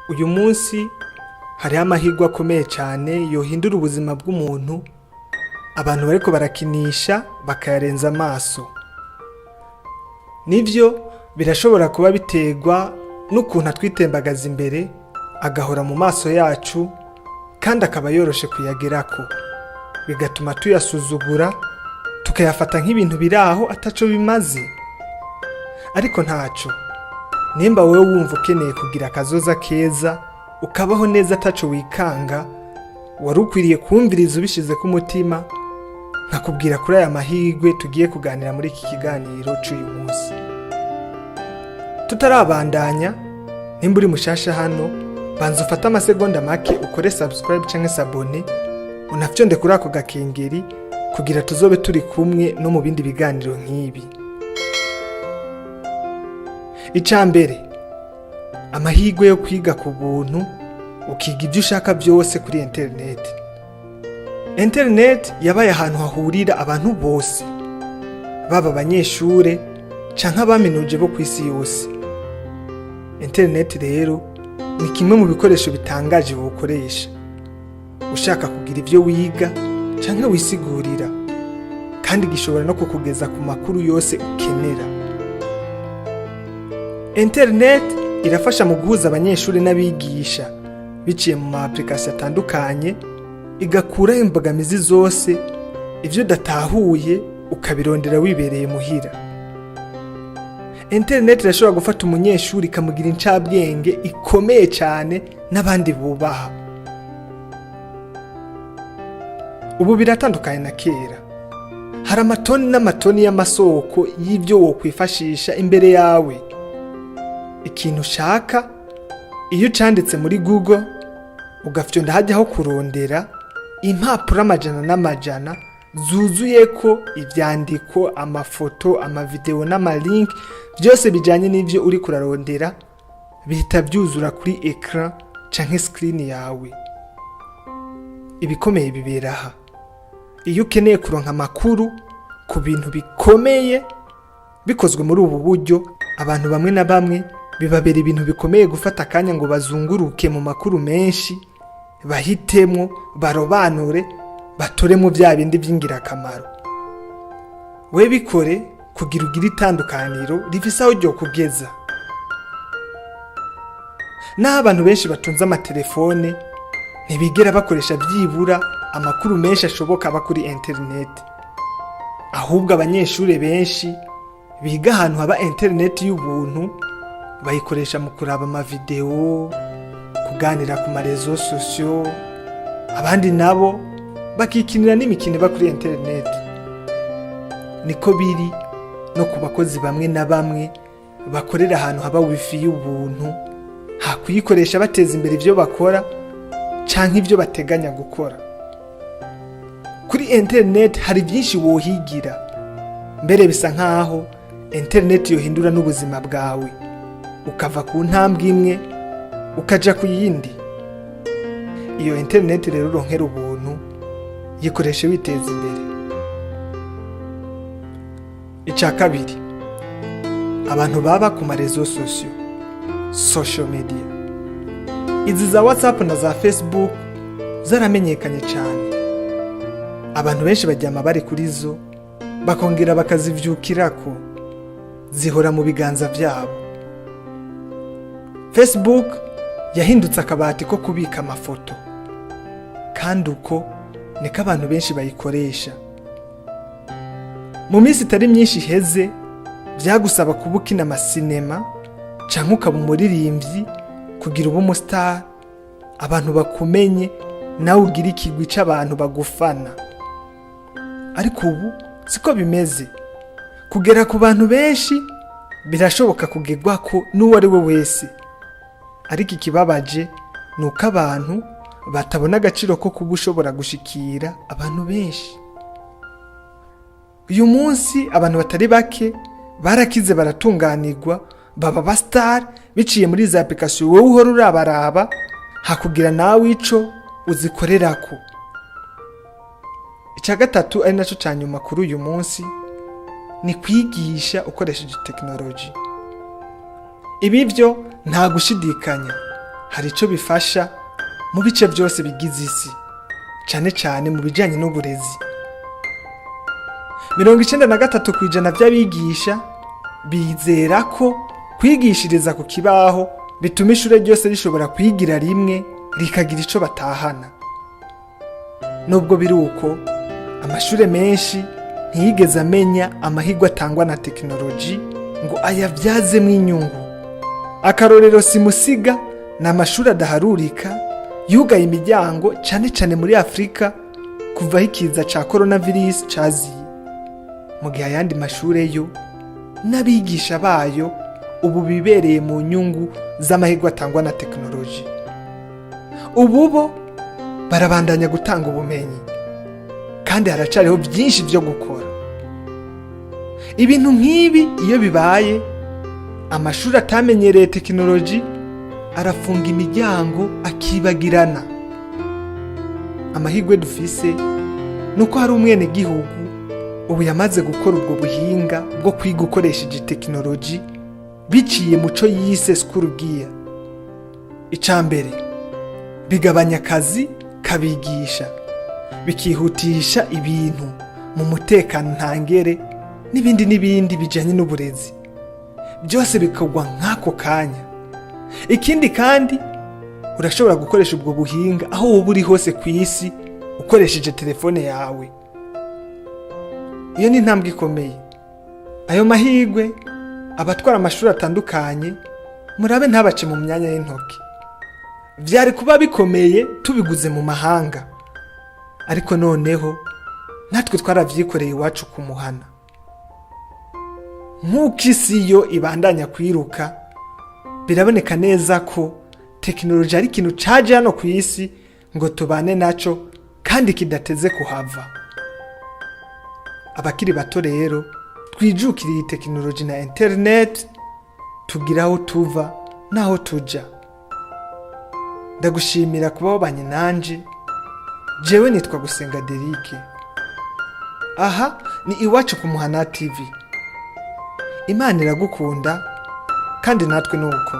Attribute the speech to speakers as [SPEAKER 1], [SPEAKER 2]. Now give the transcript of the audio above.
[SPEAKER 1] Uyu munsi hariho amahirwe akomeye cyane yohindura ubuzima bw'umuntu, abantu bariko barakinisha bakayarenza amaso. Nivyo, birashobora kuba biterwa n'ukuntu atwitembagaza imbere, agahora mu maso yacu kandi akaba yoroshe kuyagerako, bigatuma tuyasuzugura, tukayafata nk'ibintu biri aho ataco bimaze. Ariko ntaco, nimba wewe wumva ukeneye kugira akazoza keza, ukabaho neza ataco wikanga, wari ukwiriye kumviriza ubishize ku mutima, nkakubwira kuri aya mahirwe tugiye kuganira muri iki kiganiro c'uyu munsi. Tutarabandanya, nimba uri mushasha hano, banza ufate amasegonda make ukore subscribe canke s'abonner, unafyonde kuri ako gakengeri kugira tuzobe turi kumwe no mu bindi biganiro nk'ibi. Ica mbere, amahirwe yo kwiga ku buntu, ukiga ibyo ushaka byose kuri interineti. Interineti yabaye ahantu hahurira abantu bose, baba abanyeshure canke abaminuje bo kw'isi yose. Interineti rero ni kimwe mu bikoresho bitangaje wokoresha ushaka kugira ibyo wiga canke wisigurira, kandi gishobora no kukugeza ku makuru yose ukenera. Interineti irafasha mu guhuza abanyeshuri n'abigisha biciye mu ma application atandukanye, igakuraho imbogamizi zose, ivyo udatahuye ukabirondera wibereye muhira. Interineti irashobora gufata umunyeshuri ikamugira incabwenge ikomeye cyane n'abandi bubaha. Ubu biratandukanye na kera, hari amatoni n'amatoni y'amasoko y'ibyo wokwifashisha imbere yawe. Ikintu ushaka, iyo ucanditse muri Google, ugafyonda hajyaho kurondera, impapuro amajana n'amajana zuzuye ko ivyandiko, amafoto, amavideo n'amalink, byose bijanye n'ivyo uri kurarondera, bihita byuzura kuri écran canke screen yawe. Ibikomeye bibera aha: iyo ukeneye kuronka amakuru ku bintu bikomeye bikozwe muri ubu buryo, abantu bamwe na bamwe bibabera ibintu bikomeye gufata akanya ngo bazunguruke mu makuru menshi, bahitemwo, barobanure, batoremo bya bindi by'ingirakamaro. We bikore kugira ugire itandukaniro rifise aho ryokugeza. Naho abantu benshi batunze amatelefone, ntibigera bakoresha byibura amakuru menshi ashoboka aba kuri interineti. Ahubwo abanyeshuri benshi biga ahantu haba interineti y'ubuntu bayikoresha mu kuraba amavideo, kuganira ku ma réseaux sociaux, abandi nabo bakikinira n'imikino iba kuri interineti. Niko biri no ku bakozi bamwe na bamwe bakorera ahantu haba wifi y'ubuntu, hakuyikoresha bateza imbere ibyo bakora canke ibyo bateganya gukora. Kuri interineti hari byinshi wohigira, mbere bisa nkaho interineti yohindura n'ubuzima bwawe, ukava ku ntambwe imwe ukaja ku yindi. Iyo interineti rero uronkera ubuntu, yikoreshe witeza imbere. Icya kabiri, abantu baba ku ma réseaux sociaux, social media, izi za WhatsApp na za Facebook zaramenyekanye cyane. Abantu benshi baryama bari kuri zo, bakongera bakazivyukirako, zihora mu biganza byabo. Facebook yahindutse akabati ko kubika amafoto, kandi uko niko abantu benshi bayikoresha. Mu minsi itari myinshi iheze, byagusaba kuba ukina amasinema canke ukaba umuririmbyi kugira ube umustar, abantu bakumenye, nawe ugira ikigwi c'abantu bagufana. Ariko ubu siko bimeze. Kugera ku bantu benshi birashoboka kugerwako n'uwo ari we wese, ariko ikibabaje ni uko abantu batabona agaciro ko kuba ushobora gushikira abantu benshi. Uyu munsi abantu batari bake barakize, baratunganirwa, baba abastar biciye muri za application wowe uhora urabaraba, hakugira nawe ico uzikorerako. Icya gatatu, ari naco ca nyuma kuri uyu munsi, ni kwigisha ukoresheje tekinoloji. Ibi byo nta gushidikanya. Hari ico bifasha mu bice byose bigize isi, cane cane mu bijanye n'uburezi. 93% vy'abigisha bizera ko kwigishiriza ku kibaho bituma ishure ryose rishobora kwigira rimwe, rikagira ico batahana. Nubwo biri uko, amashure menshi ntiyigeze amenya amahirwe atangwa na tekinoloji ngo ayavyazemwo inyungu. Akarorero simusiga ni amashuri adaharurika yugaye imiryango, cane cane muri Afurika, kuva aho ikiza ca coronavirus caziye, mu gihe ayandi mashure yo n'abigisha bayo ubu bibereye mu nyungu z'amahirwe atangwa na tekinoloji. Ubu bo barabandanya gutanga ubumenyi, kandi haracariho byinshi byo gukora. Ibintu nk'ibi iyo bibaye, amashuri atamenyereye tekinoloji arafunga imiryango akibagirana. Amahirwe dufise ni uko hari umwenegihugu ubu yamaze gukora ubwo buhinga bwo kwiga ukoresheje tekinoloji biciye muco yise School Gear. Ica mbere, bigabanya akazi kabigisha, bikihutisha ibintu mu mutekano ntangere, n'ibindi n'ibindi bijanye n'uburezi, byose bikorwa nk'ako kanya. Ikindi kandi, urashobora gukoresha ubwo buhinga aho woba uri hose ku isi ukoresheje telefone yawe. Iyo ni intambwe ikomeye. Ayo mahirwe, abatwara amashuri atandukanye, murabe ntabace mu myanya y'intoki. Vyari kuba bikomeye tubiguze mu mahanga, ariko noneho natwe twaravyikoreye iwacu ku muhana. Nk'uko isi yo ibandanya kwiruka, biraboneka neza ko tekinoloji ari ikintu caje hano ku isi ngo tubane naco, kandi kidateze kuhava. Abakiri bato rero, twijukire iyi tekinoloji na interineti, tugira aho tuva n'aho tuja. Ndagushimira kuba wabanye nanje. Jewe nitwa Gusenga Derike. Aha ni Iwacu ku Muhana TV. Imana iragukunda, kandi natwe ni uko.